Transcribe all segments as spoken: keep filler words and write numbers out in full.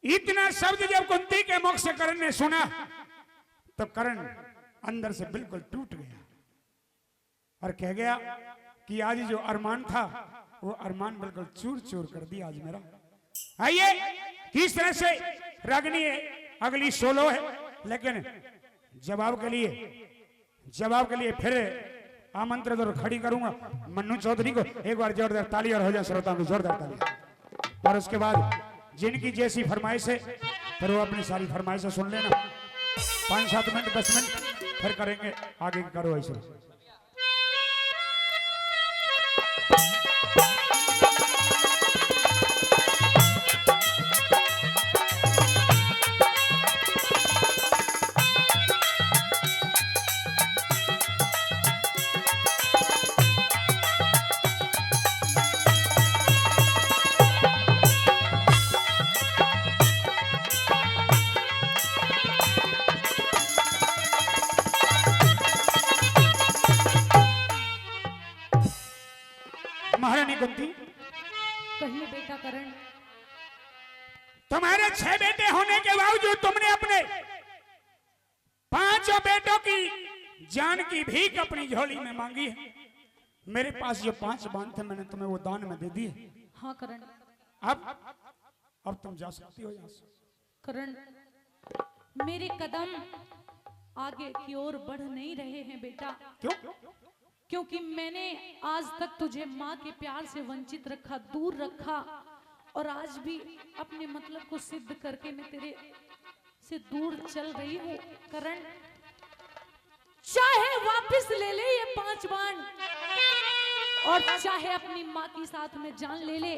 इतना शब्द जब कुंती के मुख से कर्ण ने सुना तो कर्ण अंदर से बिल्कुल टूट गया और कह गया कि आज जो अरमान था वो अरमान बिल्कुल चूर चूर कर दिया आज मेरा। आइए, किस तरह से रागनी है, अगली सोलो है, लेकिन जवाब के लिए, जवाब के लिए फिर आमंत्रित और खड़ी करूंगा मन्नू चौधरी को। एक बार जोरदार ताली और हो जाए श्रोताओं की जोरदार ताली। और उसके बाद जिनकी जैसी फरमाइश है, फिर वो अपनी सारी फरमाइशें सुन लेना। पाँच सात मिनट, दस मिनट, फिर करेंगे आगे की कार्रवाई शुरू। महारानी कुंती, कहिए बेटा कर्ण। तुम्हारे छह बेटे होने के बावजूद तुमने अपने पांचों बेटों की जान की भीख अपनी झोली में मांगी है। मेरे पास जो पांच बाण थे, मैंने तुम्हें वो दान में दे दिए। हाँ कर्ण। अब, अब तुम जा सकती हो यहाँ से। कर्ण, मेरे कदम आगे की ओर बढ़ नहीं रहे हैं बेटा। क्यों? क्योंकि मैंने आज तक तुझे माँ के प्यार से वंचित रखा, दूर रखा, और आज भी अपने मतलब को सिद्ध करके मैं तेरे से दूर चल रही हूँ कर्ण। चाहे वापस ले ले ये पांच बाण और चाहे अपनी माँ की साथ में जान ले ले,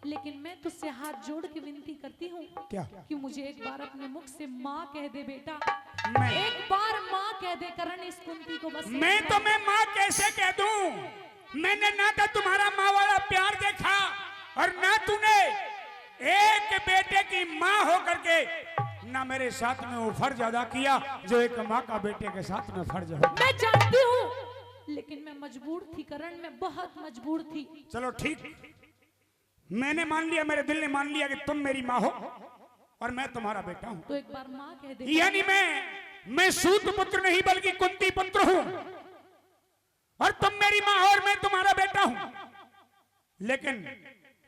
लेकिन मैं तुझसे हाथ जोड़ के विनती करती हूँ क्या? कि मुझे एक बार अपने मुख से माँ कह दे बेटा। मैं एक बार माँ कह दे कर्ण इस कुंती को बस। मैं तुम्हें माँ कैसे कह दूं? मैंने ना तो तुम्हारा माँ वाला प्यार देखा और ना तूने एक बेटे की माँ होकर के ना मेरे साथ में वो फर्ज अदा किया जो एक माँ का बेटे के साथ में फर्ज हो। मैं जानती हूँ, लेकिन मैं मजबूर थी कर्ण, मैं बहुत मजबूर थी। चलो ठीक, मैंने मान लिया, मेरे दिल ने मान लिया कि तुम मेरी माँ हो और मैं तुम्हारा बेटा हूँ। तो एक बार माँ कह दे। यानी मैं, मैं सूत पुत्र नहीं बल्कि कुंती पुत्र हूँ और तुम मेरी माँ हो और मैं तुम्हारा बेटा हूँ। लेकिन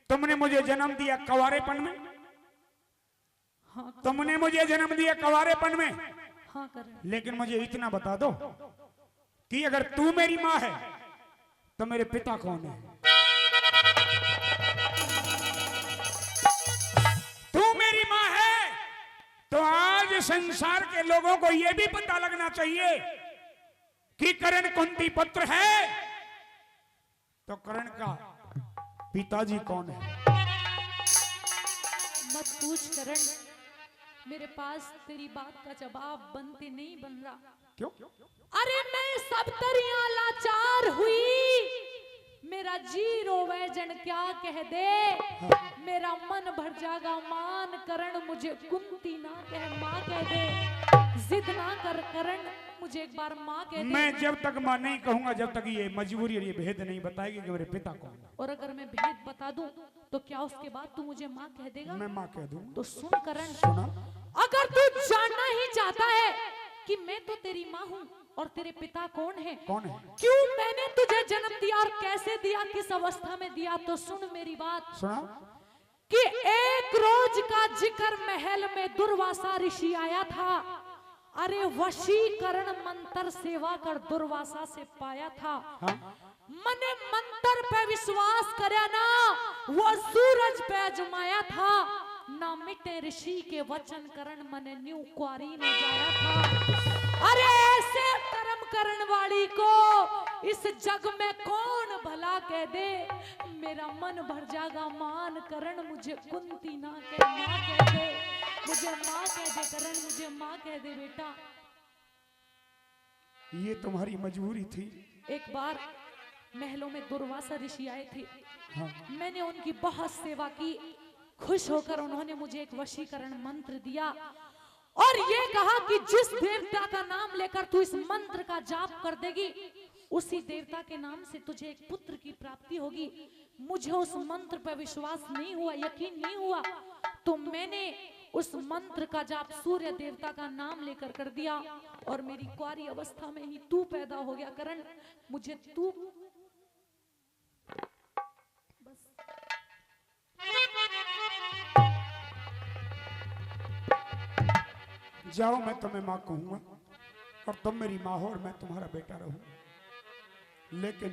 तुमने मुझे जन्म दिया कुंवारेपन में। हाँ। तुमने मुझे जन्म दिया कुंवारेपन में। हाँ कर्ण। लेकिन मुझे इतना बता दो कि अगर तू मेरी माँ है तो मेरे पिता कौन है? तू मेरी माँ है तो आज संसार के लोगों को यह भी पता लगना चाहिए कि कर्ण कुंती पुत्र है तो कर्ण का पिताजी कौन है? मत पूछ कर्ण, मेरे पास तेरी बात का जवाब बनते नहीं बन रहा। क्यों? अरे मैं सब तरियां लाचार हुई, मेरा जी रोवे जन क्या कह दे, मेरा मन भर जागा मान कर्ण मुझे कुंती ना कह माँ कह दे, जिद ना कर कर्ण मुझे एक बार माँ कह दे। मैं जब तक माँ नहीं कहूंगा जब तक ये मजबूरी और ये भेद नहीं बताएगी कि मेरे पिता कौन है। और अगर मैं भेद बता दूं तो क्या उसके बाद तू मुझे माँ कह देगा? मैं माँ कह दूं। तो सुन करण, सुना। अगर तू जानना ही चाहता है कि मैं तो तेरी माँ हूँ और तेरे पिता कौन है, कौन है? क्यों मैंने तुझे जन्म दिया और कैसे दिया, किस अवस्था में दिया, तो सुन मेरी बात। सुना। कि एक रोज का जिक्र महल में दुर्वासा ऋषि आया था। अरे वशीकरण मंत्र सेवा कर दुर्वासा से पाया था। हाँ। मने मंत्र पे विश्वास करया ना, वो सूरज पे अजमाया था। ना मिटे ऋषि के वचन करण मने न्यू कुआरी ने जाया था। अरे ऐसे कर्म करण वाली को इस जग में कौन भला कह दे। मेरा मन भर जागा मान करण मुझे कुंती ना कह माँ कह दे, मुझे माँ कह दे करण, मुझे माँ कह दे बेटा। ये तुम्हारी मजबूरी थी। एक बार महलों में दुर्वासा ऋषि आए थे। हाँ। मैंने उनकी बहुत सेवा की। खुश होकर उन्होंने मुझे एक वशीकरण मंत्र दिया और ये कहा कि जिस देवता का नाम लेकर तू इस मंत्र का जाप कर देगी, उसी देवता के नाम से तुझे एक पुत्र की प्राप्ति होगी। मुझे उस मंत्र पर विश्वास नहीं हुआ, यकीन नहीं हुआ, तो मैंने उस मंत्र का जाप सूर्य देवता का नाम लेकर कर दिया और मेरी कुंवारी अवस्था में ही तू पैदा हो गया करण। मुझे तू बस। जाओ, मैं तुम्हें माँ कहूंगा और तुम मेरी माँ हो और मैं तुम्हारा बेटा रहूंगा। लेकिन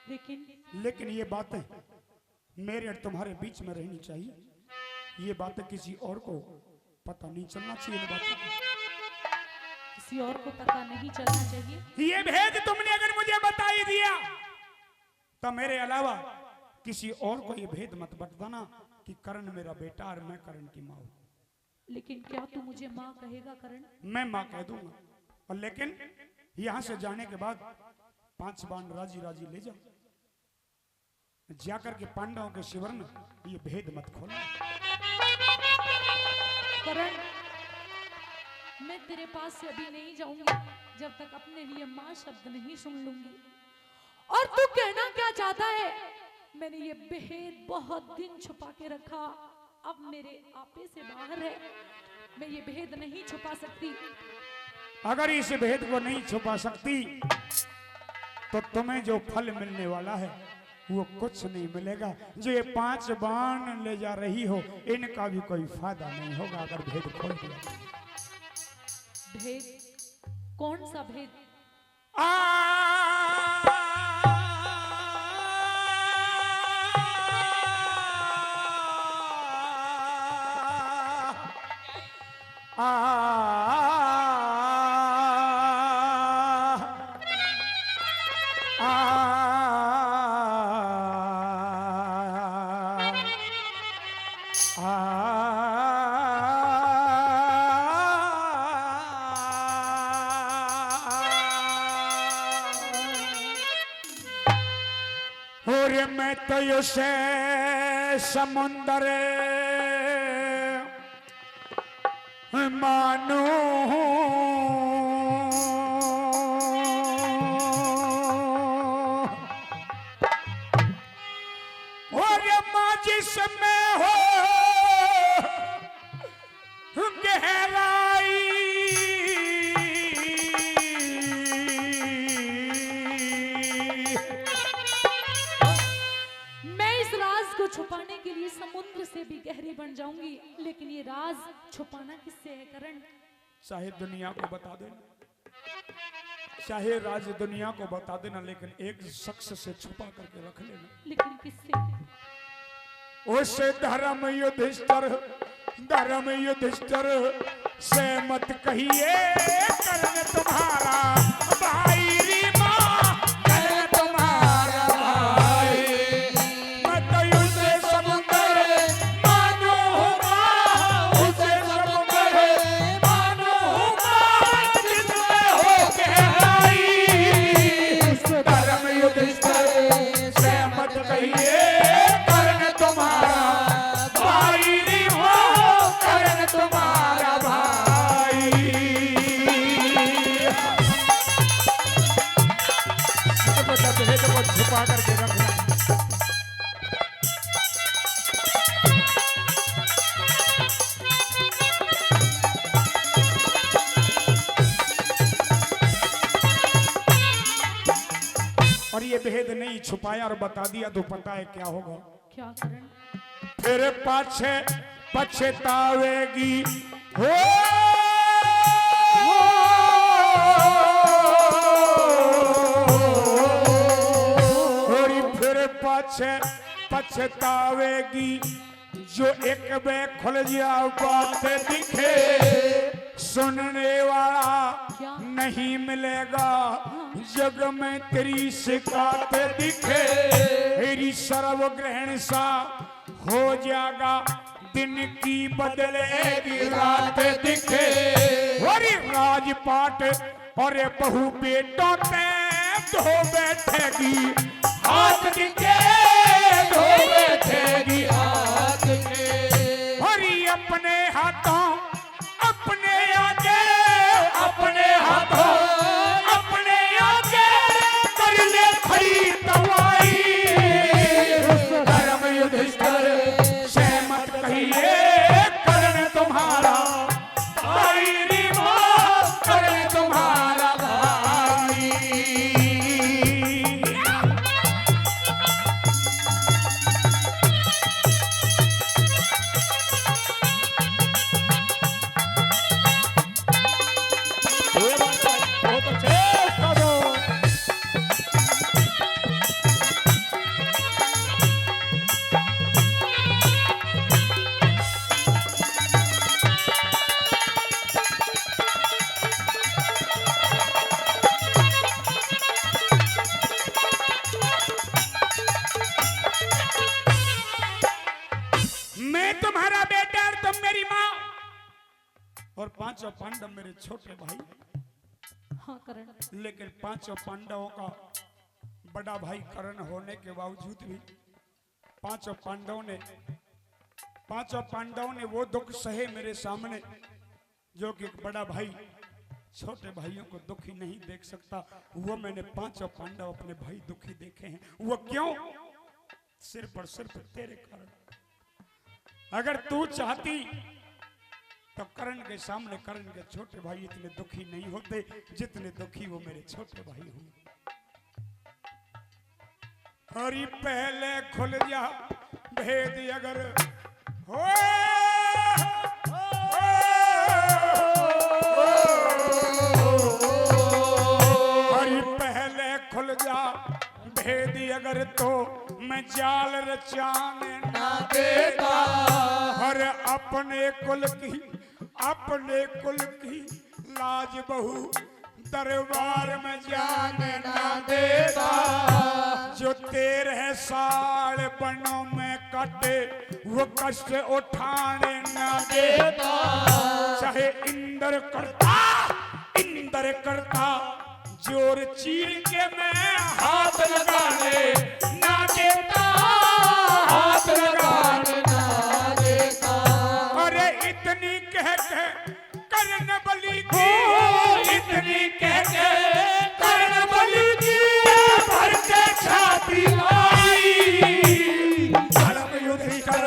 लेकिन लेकिन ये बातें मेरे और तुम्हारे बीच में रहनी चाहिए। ये बातें किसी और को पता नहीं चलना चाहिए इन बातों का। किसी और को पता नहीं चलना चाहिए। ये भेद तुमने अगर मुझे बता ही दिया तो मेरे अलावा किसी और को ये भेद मत बताना कि करण मेरा बेटा और मैं करण की माँ हूँ। लेकिन क्या तू मुझे माँ कहेगा करण? मैं माँ कह दूंगा। और लेकिन यहाँ से जाने के बाद पांच बाण राजी राजी ले जाओ। जाकर के पांडवों के शिविर में ये भेद मत खोलना। करण, मैं तेरे पास से अभी नहीं जाऊंगी जब तक अपने लिए माँ शब्द नहीं सुन लूंगी। और तू कहना क्या चाहता है? मैंने ये भेद बहुत दिन छुपा के रखा, अब मेरे आपे से बाहर है, मैं ये भेद नहीं छुपा सकती। अगर इस भेद को नहीं छुपा सकती तो तुम्हें जो फल मिलने वाला है वो कुछ नहीं मिलेगा। जो ये पांच बाण ले जा रही हो, इनका भी कोई फायदा नहीं होगा अगर भेद खोल दिया तो। भेद? कौन सा भेद? आ, आ, आ, आ, और मैं तो उसे समुंदर मानू। और माँ जिसमें हो गहराई, मैं इस राज को छुपाने के लिए समुद्र से भी गहरी बन जाऊंगी, लेकिन ये राज छुपाना किससे है करण? चाहे दुनिया को बता देना, चाहे राज दुनिया को बता देना, लेकिन एक शख्स से छुपा करके रख लेना। लेकिन किससे? उस धर्म युधिष्ठिर, धर्म युधिष्ठिर से मत कहिए करण तुम्हारा भाई री माँ, करण तुम्हारा भाई। मैं तो उसे समुंदर मानू हूँ माँ, उसे समुंदर मानू हूँ माँ, जिसमें हो गहराई। उस धर्म युधिष्ठिर से मत कहिए करण तुम्हारा भाई रे हो, करण तुम्हारा भाई। ये बता, भेद को छुपा करके रखना। और ये भेद नहीं छुपाया और बता दिया तो पता है क्या होगा? क्या करण? फिर पाछे पछतावेगी हो, और फिर पाछे पछतावेगी। जो एक बे खुल जा बात दिखे, सुनने वाला क्या? नहीं मिलेगा। जग में तेरी शिकायत दिखे, तेरी सर्व ग्रहण सा हो जाएगा। दिन की बदलेगी रात दिखे, और राजपाट और बहू बेटों ते धो बैठेगी, हाथ दिखे धो बैठेगी, हाथ के। और अपने हाथों, अपने आगे, अपने हाथों, अपने आगे कर ले खड़ी तवाई। धर्म युधिष्ठिर से मत कहिए करण तुम और पांचों पांडव मेरे छोटे भाई। हाँ करण। लेकिन पांचों पांडवों का बड़ा भाई करण होने के बावजूद भी पांचों पांडवों ने, पांचों पांडवों ने वो दुख सहे मेरे सामने, जो कि एक बड़ा भाई छोटे भाइयों को दुखी नहीं देख सकता। वो मैंने पांचों पांडव अपने भाई दुखी देखे हैं। वो क्यों? सिर्फ और सिर्फ तेरे कारण। अगर तू चाहती तो करण के सामने करण के छोटे भाई इतने दुखी नहीं होते जितने दुखी वो मेरे छोटे भाई हुए। अरे पहले खुल जा भेद अगर हो, अरे पहले खुल जा भेद अगर तो मैं जाल रचाने ना देता। और अपने कुल की, अपने कुल की लाज बहू दरबार में जाने ना देता। जो तेरह साल बनों में कटे वो कष्ट उठाने ना देता। चाहे इंद्र करता, इंद्र करता जोर चीर के मैं हाथ लगाने ना देता, हाथ लगाने ना देता। अरे इतनी कह के कर्ण बलि की, इतनी कह के कर्ण बलि की भर के छाती आई। धर्म युधिष्ठिर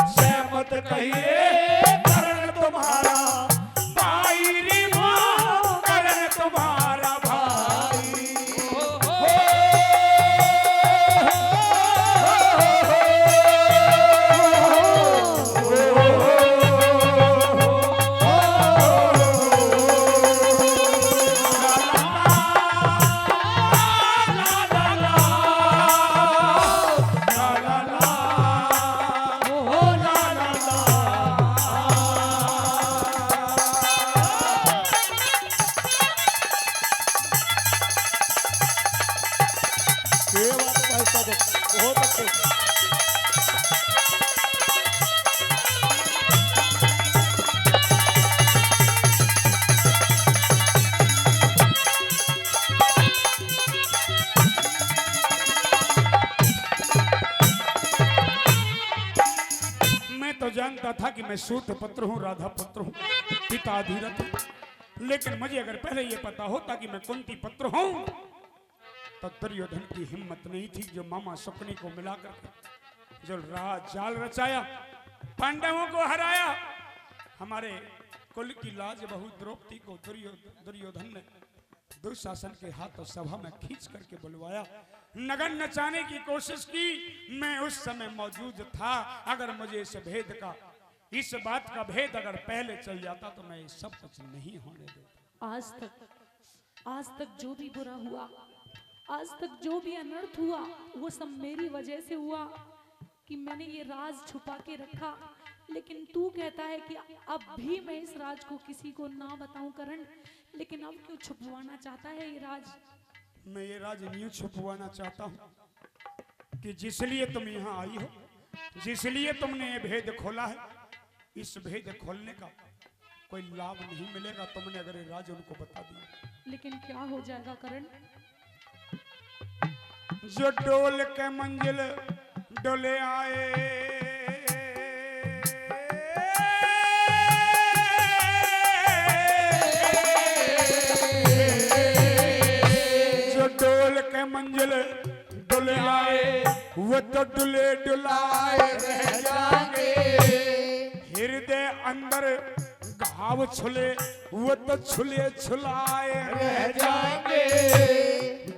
से मत कहिए कर्ण तुम्हारा भाई रे माँ, कर्ण तुम्हारा भाई। ये बात है भाई साहब, बहुत अच्छे। मैं तो जानता था कि मैं सूत पुत्र हूँ, राधा पुत्र हूँ, पिता अधिरथ हूँ, लेकिन मुझे अगर पहले ये पता होता कि मैं कुंती पुत्र हूँ, तो दुर्योधन की हिम्मत नहीं थी जो मामा शकुनी को मिलाकर जो रा-, जाल रचाया, पांडवों को हराया, हमारे कुल की लाज बहू द्रौपदी को दुर्यो-, दुर्योधन ने दुशासन के हाथों सभा में खींच करके बुलवाया, नगन नचाने की कोशिश की। मैं उस समय मौजूद था। अगर मुझे इस भेद का, इस बात का भेद अगर पहले चल जाता तो मैं ये सब कुछ नहीं होने देता। आज तक, आज तक जो भी बुरा हुआ, आज तक जो भी अनर्थ हुआ, वो सब मेरी वजह से हुआ कि मैंने ये राज छुपा के रखा। लेकिन तू कहता है कि अब भी मैं इस राज को किसी को ना बताऊं करण, लेकिन अब क्यों छुपवाना चाहता है ये राज? मैं ये राज न्यू छुपवाना चाहता हूँ कि जिसलिए तुम यहाँ आई हो, जिसलिए तुमने ये भेद खोला है, इस भेद खोलने का कोई लाभ नहीं मिलेगा तुमने अगर ये राज उनको बता दिया। लेकिन क्या हो जाएगा करण? जो डोल के मंजिल डोले आए, जो डोल के मंजिल डोले आए, वो तो डुले डुलाए रह जाएंगे। हृदय अंदर घाव छुले, वो तो छुले छुलाए रह जाएंगे।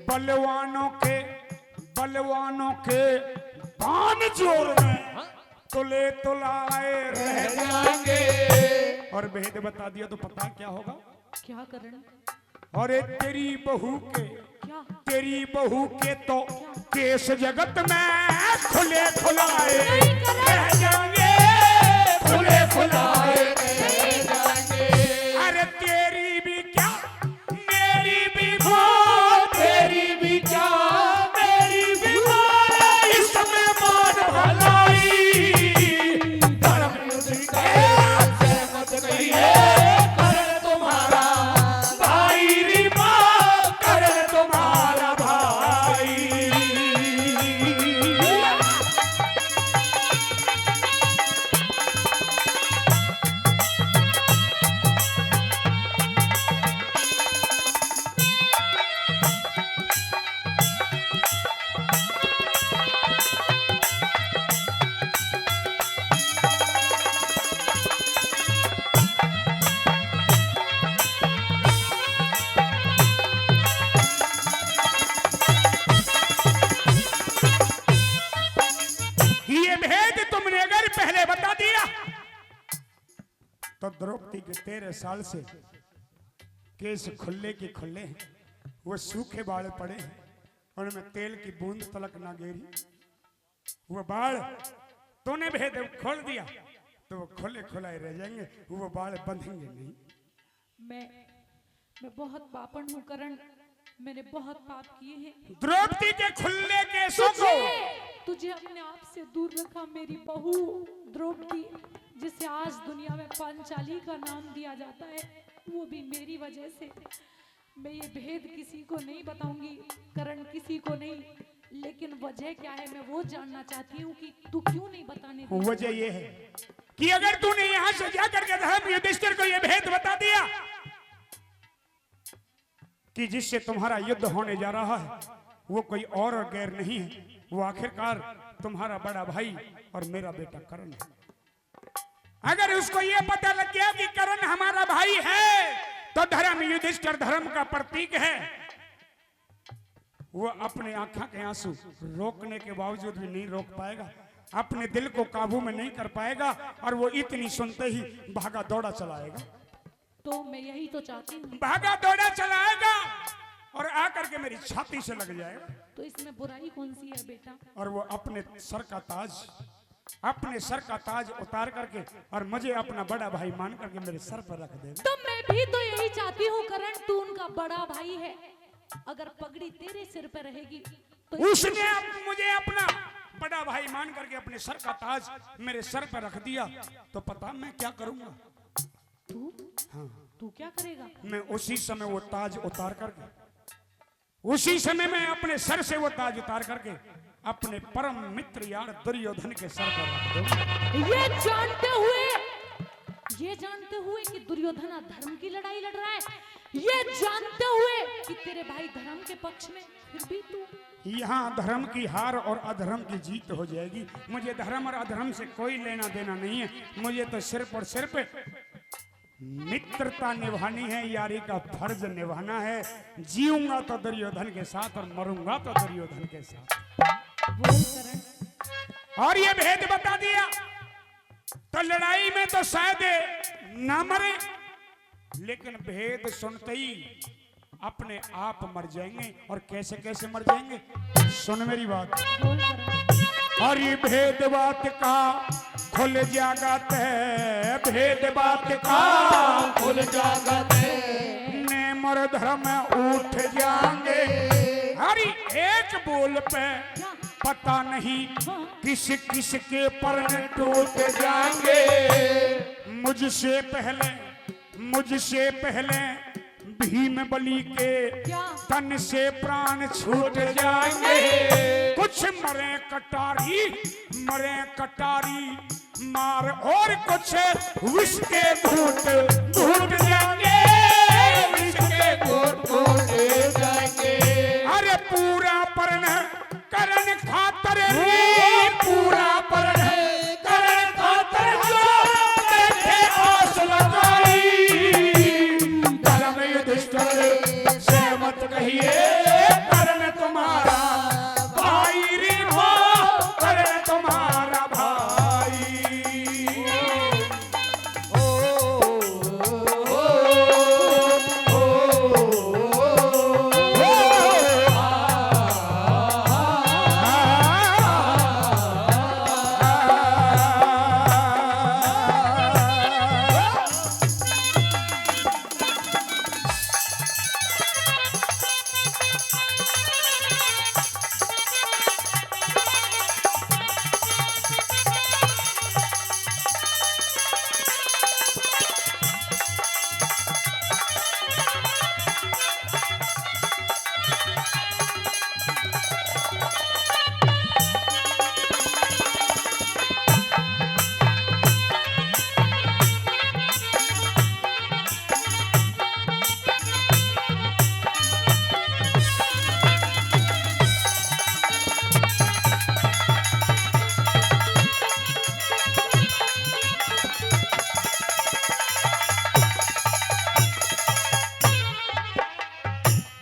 बलवानों के, बलवानों के बाण जोर में तुले तुलाए रह जाएंगे। और भेद बता दिया तो पता क्या होगा? क्या करण? अरे तेरी बहू के, क्या? तेरी बहू के तो केस जगत में खुले खुलाए नहीं करण। रह जाएंगे, खुले खुलाए रह जाएंगे। अरे तेरी भी क्या, मेरी भी माँ, तेरी भी क्या, मेरी भी माँ, इसमें मान भलाई। धर्म युद्ध के तो द्रौपदी के तेरह साल से केस खुले के खुले हैं, वो सूखे बाल पड़े हैं, उनमें तेल की बूंद तलक ना गेरी। वो बाल तूने भेद खोल दिया तो वो खुले खुलाए रह जाएंगे, वो बाल बंधेंगे नहीं। मैं मैं बहुत पापण हूँ करण, मैंने बहुत पाप किए हैं। द्रौपदी के खुले केसों को तुझे, तुझे अपने आप से दूर रखा मेरी बहू द्रौपदी, जिसे आज दुनिया में पांचाली का नाम दिया जाता है, वो भी मेरी वजह से। मैं ये भेद किसी को नहीं बताऊंगी करण, किसी को नहीं, लेकिन वजह क्या है मैं वो जानना चाहती हूँ कि तू क्यों नहीं बताने देती। वजह ये है कि अगर तूने यहाँ से जाकर के धर्म युधिष्ठिर को ये भेद बता दिया कि जिससे तुम्हारा युद्ध होने जा रहा है वो कोई और और गैर नहीं है, वो आखिरकार तुम्हारा बड़ा भाई और मेरा बेटा करण है। अगर उसको ये पता लग गया कि करण हमारा भाई है तो धर्म युधिष्ठिर धर्म का प्रतीक है, वो अपने आंखों के आंसू रोकने के बावजूद भी नहीं रोक पाएगा, अपने दिल को काबू में नहीं कर पाएगा और वो इतनी सुनते ही भागा दौड़ा चला आएगा। तो मैं यही तो चाहती हूँ। भागा दौड़ा चला आएगा और आकर के मेरी छाती से लग जाएगा। तो इसमें बुराई कौन सी है बेटा? और वो अपने सर का ताज, अपने सर का ताज उतार करके और मुझे अपना बड़ा भाई मान करके मेरे सर पर रख देगा। तो मैं भी तो यही चाहती हूँ करण, तू उनका बड़ा भाई है, अगर पगड़ी तेरे सिर पर रहेगी तो उसने अप, मुझे अपना बड़ा भाई मान करके अपने सर का ताज मेरे सर पर रख दिया तो पता मैं क्या करूंगा? तू हाँ, तू क्या करेगा? मैं उसी समय वो ताज उतार करके, उसी समय मैं अपने सर से वो ताज उतार करके अपने परम मित्र यार दुर्योधन के सर पर रख दूंगा। ये जानते हुए, ये जानते हुए कि दुर्योधन अधर्म की लड़ाई लड़ रहा है, ये जानते हुए कि तेरे भाई धर्म के पक्ष में, फिर भी तू यहाँ धर्म की हार और अधर्म की जीत हो जाएगी। मुझे धर्म और अधर्म से कोई लेना देना नहीं है। मुझे तो सिर्फ और सिर्फ मित्रता निभानी है, यारी का फर्ज निभाना है। जीऊंगा तो दुर्योधन के साथ और मरूंगा तो दुर्योधन के साथ। बोल करण। और ये भेद बता दिया तो लड़ाई में तो शायद ना मरे, लेकिन भेद सुनते ही अपने आप मर जाएंगे। और कैसे कैसे मर जाएंगे, सुन मेरी बात। बोल करण। और ये भेद बात का खुल जागा ते, भेद बात का खुल जागा ते नेम और धर्म उठ जाएंगे। हर एक बोल पे पता नहीं किस किस के पर्ण टूट जाएंगे। मुझसे पहले, मुझसे पहले भीम बलि के क्या? तन से प्राण छूट जाएंगे। कुछ मरे कटारी, मरे कटारी मार, और कुछ विष के घूंट घूंट जाएंगे। विष के घूंट घूंट जाएंगे। अरे पूरा पर्ण करण खातर रे, पूरा पर्ण करण खातर जो बैठे आस लगाई। धर्म युधिष्ठिर से मत कहिए कर्ण तुम्हारा भाई रे, हो कर्ण तुम्हारा भाई।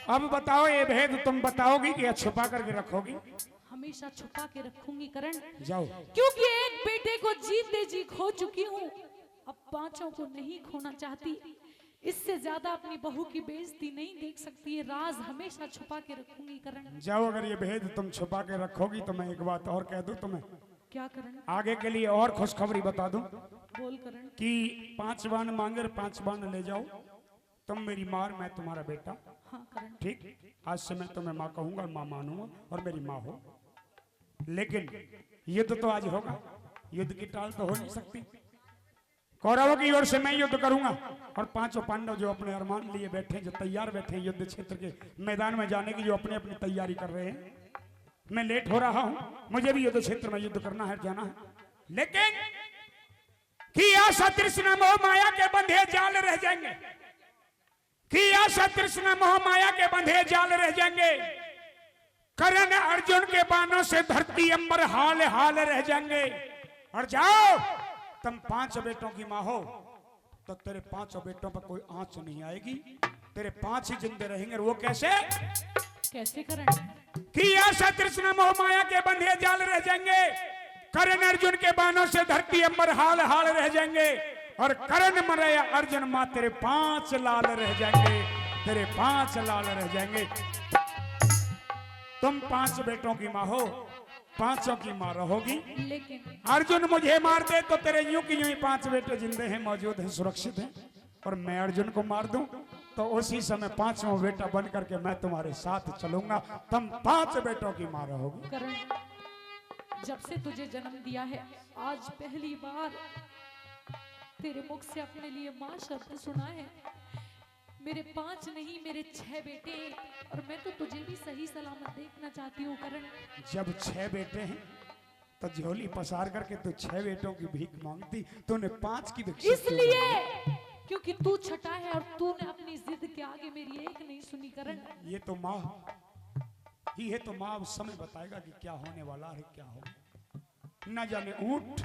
अब बताओ, ये भेद तुम बताओगी कि या छुपा करके रखोगी? हमेशा छुपा के रखूंगी करण। जाओ। क्योंकि एक बेटे को जीते जी खो चुकी हूँ, अब पांचों को नहीं खोना चाहती, इससे ज्यादा अपनी बहू की बेइज्जती नहीं देख सकती। ये राज हमेशा छुपा के रखूंगी करण। जाओ, अगर ये भेद तुम छुपा के रखोगी तो मैं एक बात और कह दूं तुम्हें। क्या करण? आगे के लिए और खुशखबरी बता दूं। बोल करण। कि पांच बाण मांगे और पांच बाण ले जाओ। तुम मेरी माँ और मैं तुम्हारा बेटा। हाँ करण। ठीक, आज से मैं तुम्हें माँ कहूंगा, माँ मानूंगा और मेरी माँ हो। लेकिन युद्ध तो आज होगा, युद्ध की टाल तो हो नहीं सकती। कौरवों की ओर से मैं युद्ध करूंगा और पांचों पांडव जो अपने अरमान लिए बैठे हैं, जो तैयार बैठे हैं युद्ध क्षेत्र के मैदान में जाने की, जो अपनी अपनी तैयारी कर रहे हैं, मैं लेट हो रहा हूं, मुझे भी युद्ध क्षेत्र में युद्ध करना है, जाना है। लेकिन कि आशा तृष्णा मोह माया के बंधे जाल रह जाएंगे, कि आशा तृष्णा मोह माया के बंधे जाल रह जाएंगे। कर्ण अर्जुन के बाणों से धरती अंबर हाल हाल रह जाएंगे। और जाओ, तुम पांच बेटों की माँ हो, तो तेरे पांचों बेटों पर कोई आंच नहीं आएगी, तेरे पांच ही जिंदे रहेंगे। और वो कैसे? कैसे करण? कि आशा तृष्णा मोह माया के बंधे जाल रह जाएंगे। कर्ण अर्जुन के बाणों से धरती अंबर हाल हाल रह जाएंगे। और कर्ण मरे अर्जुन माँ, तेरे पांच लाल रह जाएंगे, तेरे पांच लाल रह जाएंगे। तुम पांच बेटों की माँ हो, पांचों की माँ रहोगी। लेकिन अर्जुन मुझे मार दे तो तेरे यूं की यूं ही पांच बेटे जिंदे हैं, मौजूद हैं, सुरक्षित हैं। और मैं अर्जुन को मार दूं तो उसी समय पांचवा बेटा बन करके मैं तुम्हारे साथ चलूंगा, तुम पांच बेटों की माँ रहोगी। करण, जब से तुझे जन्म दिया है, आज पहली बार तेरे मुख से अपने लिए माँ शब्द सुना है। मेरे पांच नहीं, मेरे छह बेटे हैं, और मैं तो तुझे भी सही सलामत देखना चाहती हूँ करण। जब छह बेटे हैं तो झोली पसार करके तू छह बेटों की भीख मांगती, तूने पांच की भिक्षा क्यों इसलिए मांगी? क्योंकि तू छठा है और तूने अपनी जिद के आगे मेरी एक नहीं सुनी करण। ये तो माँ, ये तो माँ अब समय बताएगा कि क्या होने वाला है, क्या हो। ना जाने ऊंट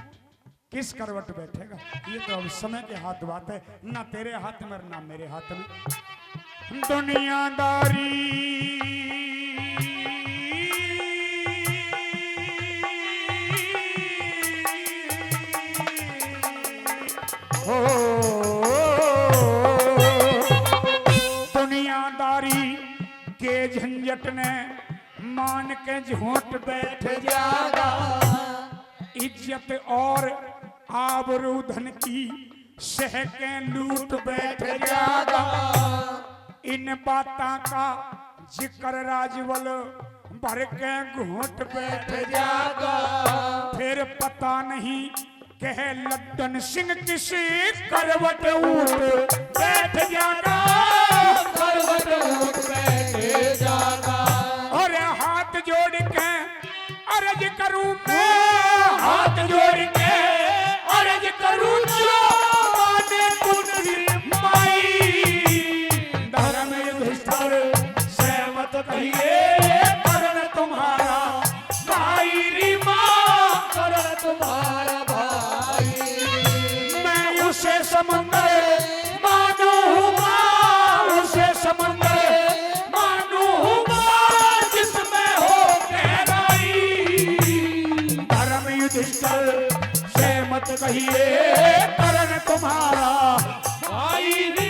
किस करवट बैठेगा, ये तो अब समय के हाथ बात है, ना तेरे हाथ में और ना मेरे हाथ में। दुनियादारी हो, दुनियादारी के झंझट ने मान के झूठ बैठ जागा, इज्जत और आबरू धन की सह के लूट बैठ जागा। इन बातां का जिक्र राजवल भर के घूट बैठ जागा। फिर पता नहीं कह लड्डन सिंह किसी करवट ऊठ बैठ जागा। करवट ऊठ बैठ जागा। और हाथ जोड़ के अर्ज करूं मैं, हाथ जोड़ के अर्ज करूं, जो माने तुझी माई। धर्म युधिष्ठिर से मत कहिए, कर्ण तुम्हारा भाई री माँ। कर्ण तुम्हारा भाई। मैं उसे समुंदर मानू हूँ माँ, उसे समुंदर मानू हूँ माँ, जिसमें हो गहराई। धर्म युधिष्ठिर से मत कहिए, कर्ण तुम्हारा भाई।